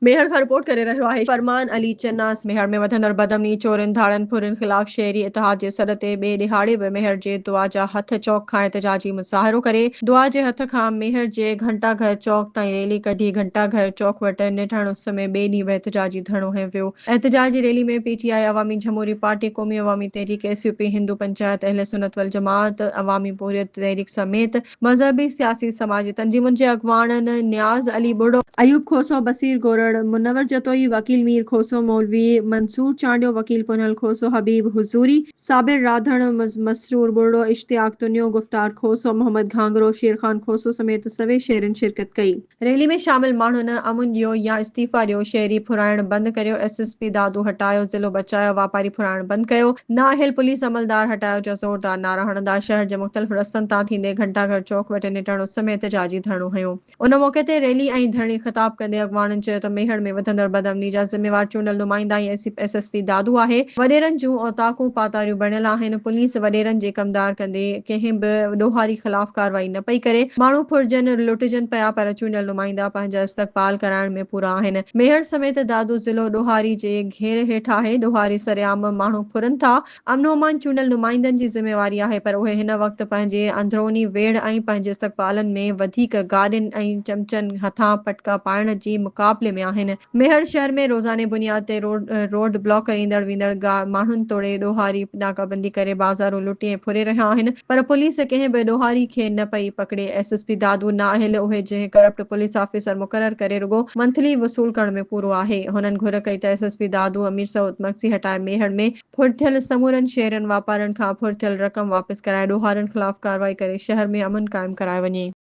ميهڙ کان رپورٽ ڪري رهيو آهي فرمان علي چنا. ميهڙ ۾ وڌندڙ بدامني، چورين، ڌاڙن، ڦرين خلاف شهري اتحاد جي سڏ تي ٻئي ڏهاڙي به ميهڙ جي دعا جا هٿ چوڪ کان احتجاجي مظاهرو ڪري دعا جي هٿ کان ميهڙ جي گهنٽا گهر چوڪ تائين ريلي ڪڍي گهنٽا گهر چوڪ وٽ نٽهڻ اس ۾ ٻئي ڏينهن به احتجاجي ڌرڻو هنيو ويو. احتجاجي ريلي ۾ پي ٽي آء، عوامي جهموري پارٽي، قومي عوامي تحريڪ، ايس يو پي، هندو پنچائت، اهل سنت والجماعت، عوامي پورهيت تحريڪ سميت مذهبي، سياسي، سماجي تنظيمن جي اڳواڻن نياز علي ٻرڙو، ايوب کوسو، بصير گورڙ، منور جتوئي، وڪيل مير کوسو، مولوي منصور چانڊيو، وڪيل پنهل کوسو، حبيب حضوري، صابر راڌڻ، مسرور ٻرڙو، اشتياق تنيو، گفتار کوسو، محمد گهانگهرو، شير خان کوسو سميت سوين شهرين شرڪت ڪئي. ريلي ۾ شامل ماڻهن امن ڏيو يا استعيفا ڏيو، شهري ڦرائڻ بند ڪريو، ايس ايس پي دادو هٽايو، ضلعو بچايو، واپاري ڦرائڻ بند ڪيو، نااهل پوليس عملدار هٽايو جا زوردار نعرا هڻندا شهر جي مختلف رستن تان ٿيندي گهنٽا گهر چوڪ وٽ نٽهڻ اس ۾ احتجاجي ڌرڻو هنيو. ان موقعي تي ريلي ۽ ڌرڻي خطاب ڪندي اڳواڻن چيو ته ميهڙ ۾ وڌندڙ بدامني جا ذميوار چونڊيل نمائندا ۽ ايس ايس پي دادو آهي، وڏيرن جون اوطاقون پاتاريون بڻيل آهن، پوليس وڏيرن جي ڪمدار ڪندي ڪنهن به ڏوهاري خلاف ڪارروائي نه پئي ڪري، ماڻهو ڦرجن، لٽجن پيا پر چونڊيل نمائندا پنهنجا استقبال ڪرائڻ ۾ پورا آهن. ميهڙ سميت دادو ضلعو ڏوهاري جي گهير هيٺ آهي، ڏوهاري سرعام ماڻهو ڦرن ٿا، امن و امان چونڊيل نمائندن جي ذميواري آهي پر اهي هن وقت پنهنجي اندروني ويڙهه ۽ پنهنجي استقبالن ۾ وڌيڪ گاڏين ۽ چمچن هٿان پٽڪا پائڻ جي مقابلي ۾ آهن. ميهڙ شهر ۾ روزاني بنياد تي روڊ بلاڪ ڪري ايندڙ ويندڙ ماڻهن توڙي ڏوهاري ناڪابندي ڪري بازارون لٽي ۽ ڦري رهيا آهن پر پوليس ڪنهن به ڏوهاري کي نه پئي پڪڙي ايس ايس پي دادو نااهل اهي جنهن ڪرپٽ پوليس آفيسر مقرر ڪري رڳو منٿلي وصول ڪرڻ ۾ پورو آهي هنن گهر ڪئي ته S S P Dadu Amir Saud Magsi هٽائي ميهڙ ۾ ڦر ٿيل سمورن شهرين واپارين کان ڦر ٿيل رقم واپس ڪرائي ڏوهارين خلاف ڪارروائي ڪري شهر ۾ امن قائم ڪرايو وڃي.